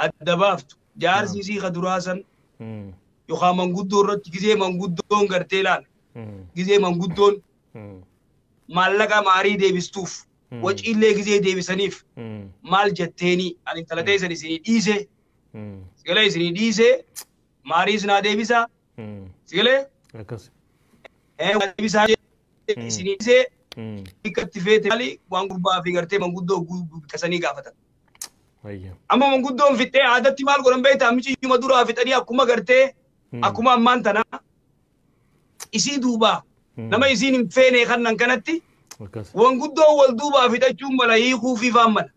Adda baaftu jaarsi isii ka duraa san yookaan manguddoo irratti gizee manguddoon gartee ilaala. Gizee manguddoon maallaqa maarii deebistuuf waciillee gizee deebisaniif maal jetteeni ani intala teessan isinii dhiise sigalee isinii dhiise maarii isinaa deebisaa sigalee deebisaa isinii dhiise bikkatti feete maali waan gurbaa fi gartee manguddoo bikkasanii gaafatan. Amma manguddoon fixxee aadatti maal godhan beektaa miciyyuma duraa fixanii akkuma gartee akkuma ammaan tana isii duubaa nama isiin hin feene kannan kanatti wanguddoon wal duubaa fixachuun mala hiikuu fi faan mala.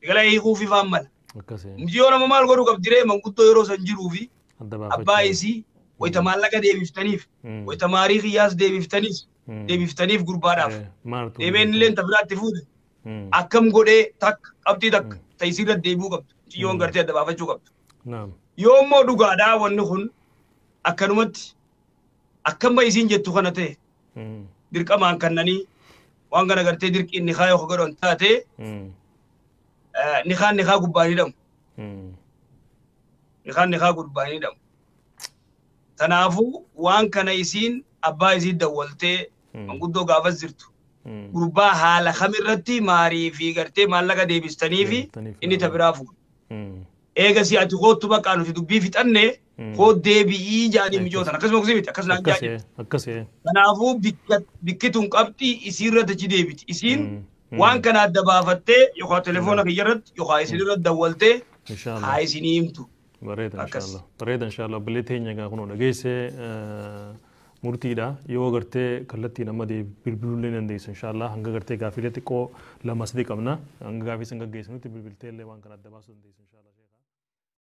Gala hiikuu fi faan mala. Mucayyoo nama maal godhu qabdiree manguddoo yeroo san jiruu fi abbaa isii wayita maallaqa deebiftaniif wayita maarii kiyyaas deebiftaniif gurbaadhaaf. Deebeen illee ta biraatti fuute. Akkam godhee takka qabxii takka ta isiirra deebi'uu qabdu. Mucayyoon gartee adda baafachuu qabdu. Yoo immoo dhugaadhaa wanni kun akkanumatti akkamma isiin jettu kana ta'e dirqamaan kannanii waan kana gartee dirqiin nikaa yoo godhan taate nikaan nikaa gubbaan hidhamu. Nikaan nikaa gubbaan hidhamu. Kanaafuu waan kana isiin abbaa isii dawwaltee manguddoo gaafas jirtu gurbaa haala kamirratti maarii fi gartee maallaqa deebistanii fi inni ta biraa fuudha. Eegasii ati koottu bakka nuti dubbii fixanne koot deebi'ii jaanii mijootan akkasuma kusii miti akkas naan jaanii. Kanaafuu bikkituun qabxii isiirratti achi deebiti. Isiin waan kana adda baafattee yookaan telefoona kiyyarratti yookaan isinirratti dawwaltee haa isinii himtu. Bareeda inshaallah. Bareeda inshaallah. Obboleettii teenya egaa kunoo dhageessee murtiidha. Yoo gartee kallattiin amma bilbiluu illee dandeessu inshaallah. Hanga gartee gaafiilee xiqqoo lama sadii qabna. Hanga gaafii san gaggeessinutti bilbiltee illee waan kana adda baasuu dandeessu inshaallah.